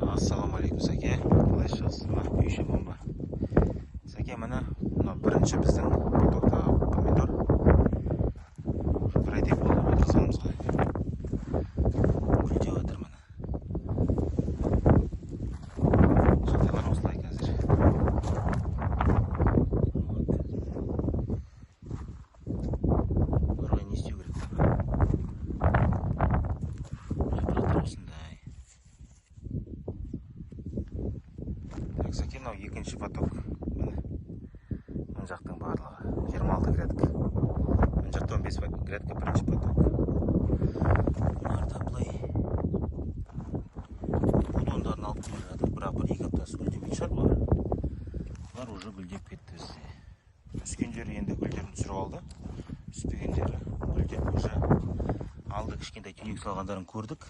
Ассалаумағалейкум, Сәке, қалай шығасыз? Мына үй шаман ба, Сәке? Міне, мына бірінші біздің потоктағы помидор. Уже бір айдай болды отырғызғанымызға, гүлдеп жатыр. Міне, жағдайлар осылай қазір. Вот. Бұларға не істеу керек? Жапырақтар осындай. Так, Сәке, мынау екінші поток. Міне, мына жақтың барлығы 26 грядка, мына жақта 15 грядка, бірінші поток. Бұларда былай бутондарын алып келе жатыр, бірақ бір екі аптасы гүлдемейтін шығар бұлар. Бұлар уже гүлдеп кетті бізде. Түскендері енді гүлдерін түсіріп алды, түспегендері гүлдеп уже алды. Кішкентай түйнек салғандарын көрдік.